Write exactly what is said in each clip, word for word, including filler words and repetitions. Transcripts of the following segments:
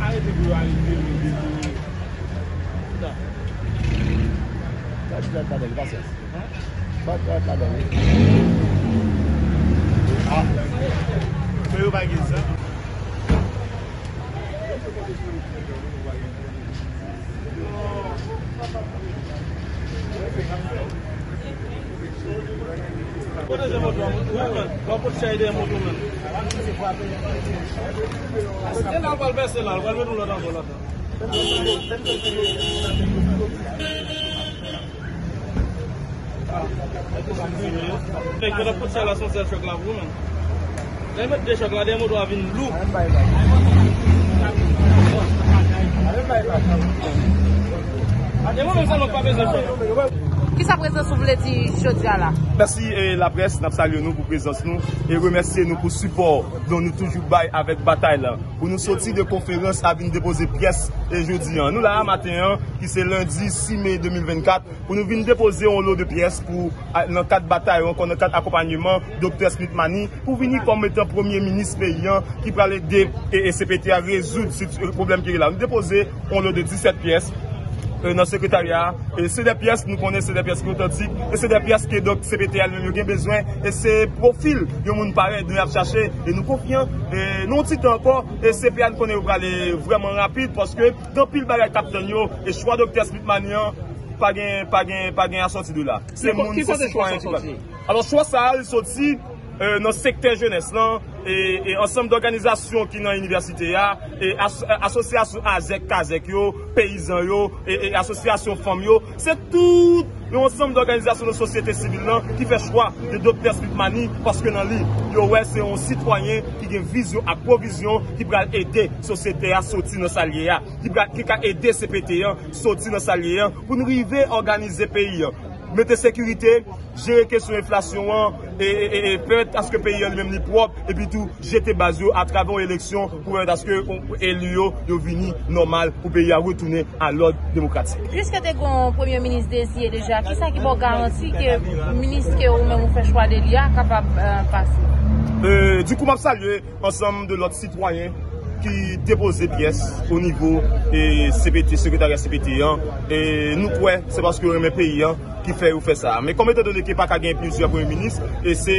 Arete pou yo ale vire, vire, vire. Gad, gad, gad, pasyans. Bat, bat, bat, bat. Ah. Men yo pa gen zam. Pwoteje moto a, wi, men. W ap pot chay dèyè moto, men. E la, w pral pèse la, w pral met yon lòt ankò la. Nèg yo t ap fout sa la, se yon sèl chòk la pou ou menm. Lè yo met de chòk la, dèyè moto a vin lou. E mwen menm sèlman k pa bezwen chòk. Kisa prezans ou vle di jodi a la? Mèsi, e, laprès, n ap salye nou pou prezans nou e remèsye nou pou sipò nou toujou bay avèk batay la. Pou nou soti de konferans a vin depoze pyès e jodi an. Nou la a maten an, ki se lendi sis me de mil vennkat, pou nou vin depoze yon lo de pyès pou, a, nan kad batay, ankò nan kad akonpanyeman Doktè Smith Mani, pou vini kòm etan premye minis peyi an ki pral ede e, e C P T a rezoud sit-, pwoblèm ki gen la. Nou depoze yon lo de disèt pyès, e, nan sekretarya a. E se de pyès, nou konnen se de pyès ki otantik, e se de pyès ke donk C P T a li menm yo gen bezwen, e se pwofil yon moun parèy nou y ap chache, e nou konfyan, e nan yon ti tan ankò, e C P A nou konnen yo prale vrèman rapid, paske gen anpil bagay k ap tann yo, e chwa Doktè Smith Mani an, pa gen, pa gen, pa gen asòti de la. Se moun, se sitwayen ki pral. Alò, chwa sa a, li soti, e, nan sektè jenès lan, e, e ansanm dòganizasyon ki nan inivèsite a, e as-, asosyasyon azèk, kazèk yo, peyizan yo, e, e asosyasyon fanm yo, se tout yon ansanm dòganizasyon nan sosyete sivil lan ki fè chwa de Doktè Smith Mani, paske nan li, yo wè se yon sitwayen ki gen vizyon ak pwovizyon ki pral ede sosyete a soti nan sa l ye a, ki pral, ki ka ede C P T an soti nan sa l ye an, pou n rive òganize peyi an, mete sekirite, jere kesyon enflasyon an, e, e, e, e pèmèt aske peyi an li menm li pwòp, epi tou jete baz yo atravè yon eleksyon pou pèmèt aske, o, eli yo, yo vini nòmal pou peyi a retounen a lòd demokratik. Piske te gen yon premye minis deziye deja, kisa ki ba w garanti ke minis ke ou menm ou fè chwa de li a kapab, e, pase? E, dikou, m ap salye ansanm de lòt sitwayen ki depoze pyès o nivo, e, C P T, sekretarya C P T an. E nou kwè se paske yo renmen peyi an ki fè yo fè sa. Men kòm etandone ke pa ka gen plizyè premye minis, e se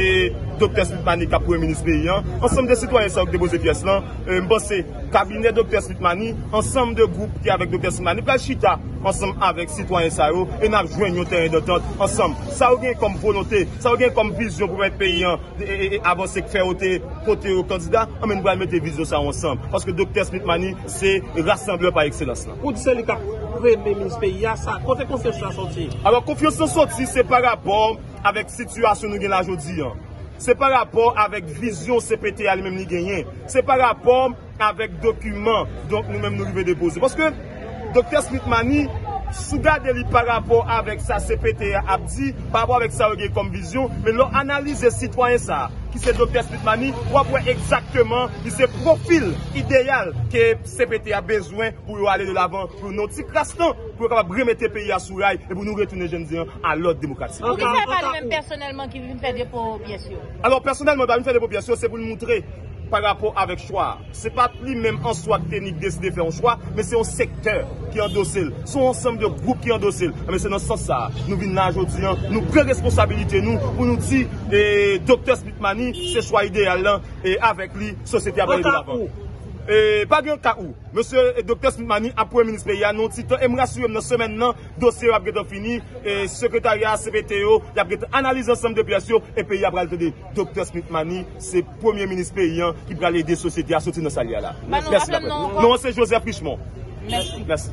Doktè Smith Mani k ap premye minis peyi an, ansanm de sitwayen sa yo ki depoze pyès lan, e, m panse kabinè Doktè Smith Mani, ansanm de gwoup ki avèk Doktè Smith Mani, pral chita ansanm avèk sitwayen sa yo, e n ap jwenn yon tèren dantant ansanm. Sa yo gen kòm volonte, sa yo gen kòm vizyon pou mèt peyi an, e, e, e avanse k fè yo te pote yo kandida, anben nou pral mete vizyon sa yo ansanm. Paske Doktè Smith Mani se rasanblè pa ekselans lan. Ou di se li k ap premye minis peyi a, sa, kote konfyans lan soti? Alò, konfyans lan soti, se pa rapò avèk sitiyasyon nou gen la jodi an. Se pa rapò avèk vizyon C P T a li menm li genyen. Se pa rapò avèk dokiman, donk, nou menm nou rive depoze. Paske Doktè Smith Mani, si w gade li pa rapò avèk sa C P T a ap di, pa rapò avèk sa yo gen kòm vizyon, men lè w analize sitwayen sa a, ki se Doktè Smith Mani, w ap wè egzakteman li se pwofil ideyal ke C P T a bezwen pou yo ale de lavan, pou yo nan yon ti kras tan, pou yo kapab remete peyi a sou ray, e pou nou retounen, jan n di an, a lòd demokratik. Poukisa e pa li menm pèsonèlman ki vin fè depo pyès yo? Alò, pèsonèlman, pa vin fè depo pyès yo, se pou l moutre pa rapò avèk chwa a. Se pa t li menm an swa k te ni k deside fè yon chwa, men se yon sektè ki andose l. Se yon ansanm de gwoup ki andose l. Enben, se nan sans sa a, nou vin la jodi an, nou pran responsabilite nou pou nou di, e, Doktè Smith Mani, se chwa ideyal lan, e avèk li, sosyete a pral de lavan. E pa gen ka ou. Mesye, e, Doktè Smith Mani ap premye minis peyi a nan yon ti tan, e m rasire m nan semèn nan, dosye yo ap gentan fini, e sekretarya C P T yo, y ap gentan analize ansanm de pyès yo, e peyi a pral tande Doktè Smith Mani se premye minis peyi an ki pral ede sosyete a soti nan sa l ye a la. Mèsi, laprès. Non an se Joseph Richemond. Mèsi. Mèsi.